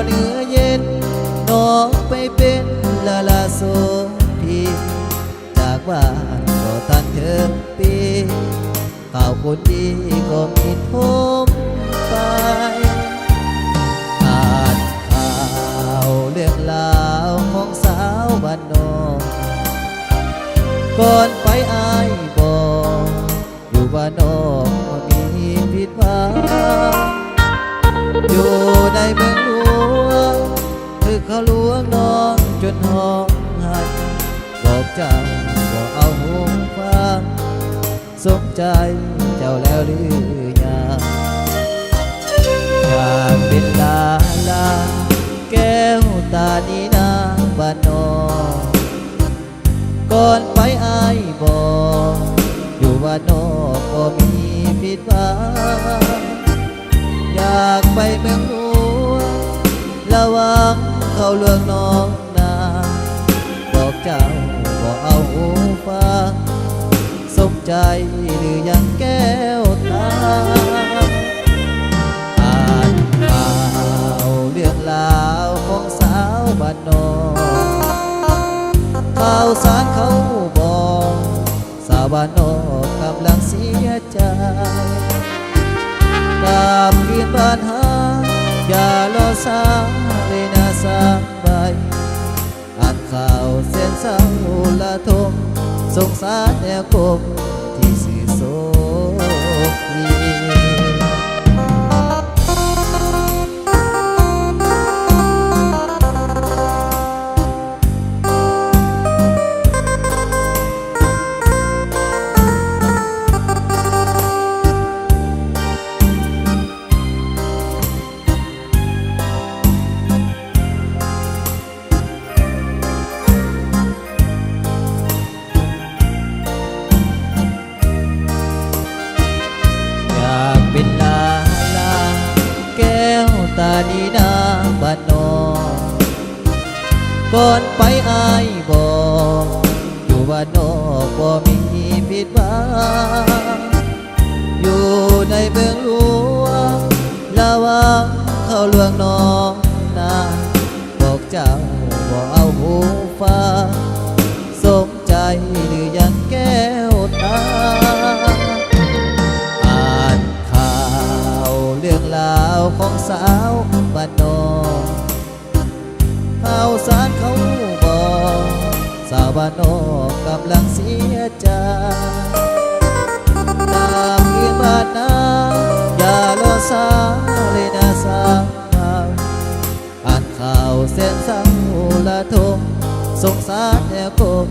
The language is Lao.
ເໜືອເຢັນ ນ້ອງໄປເປັນລາລາໂສພີ ຈາກບ້ານບໍ່ທັນເຖິງປີ ຂ່າວຄົນດີກໍມີທົ່ວໄປ ອ່ານຂ່າວເລື່ອງລາວຂອງສາວບ້ານນອກ ກ່ອນໄປອ້າຍບອກ ຢູ່ບ້ານນອກບໍ່ມີຜິດຫວັງ ຢູ່ໃນເມືອງຫຼວງ ຖືກເຂົາລວງນ້ອງຈົນຮ້ອງໄຫ້ ບອກເຈົ້າບໍ່ເອົາຫູຟັງ ສົມໃຈເຈົ້າແລ້ວຫຼືຍັງ ຢາກເປັນລາລາ ແກ້ວຕານີນາບ້ານນອກ ກ່ອນໄປອ້າຍບອກ ຢູ່ບ້ານນອກບໍ່ມີຜິດຫວັງ ຢາກໄປເມືອງຫຼວງ ລະວັງເຂົາລວງນ້ອງນາ ບອກເຈົ້າບໍ່ເອົາຫູຟັງ ສົມໃຈຫຼືຍັງແກ້ວຕາ ອ່ານຂ່າວເລື່ອງລາວຂອງສາວບ້ານນອກ ຂ່າວສານເຂົາບອກ ສາວບ້ານນອກກຳລັງເສຍໃຈ ກັບຄືນບ້ານຫາ ຢ່າລໍຊ້າເລີຍນາສາວໃບ ອ່ານຂ່າວແສນເສົ້າລະທົງ ສົງສານແນວຄົມທີ່ຊື່ໂສພີ. ຢາກເປັນລາລາ ແກ້ວຕານີນາບ້ານນອກ ກ່ອນໄປອ້າຍບອກ ຢູ່ບ້ານນອກບໍ່ມີຜິດຫວັງ ຢູ່ໃນເມືອງຫຼວງ ລະວັງເຂົາລວງນ້ອງນາ ບອກເຈົ້າບໍ່ເອົາຫູຟັງ ສົມໃຈຫຼືຍັງແກ້ວຕາ ອ່ານຂ່າວເລື່ອງລາວຂອງສາວບ້ານນອກ ຂ່າວສານເຂົາບອກ ສາວບ້ານນອກກຳລັງເສຍໃຈ ກັບຄືນບ້ານນາ ຢ່າລໍຊ້າເລີຍນາສາວໃບ ອ່ານຂ່າວແສນເສົ້າລະທົງ ສົງສານແນວຄົມ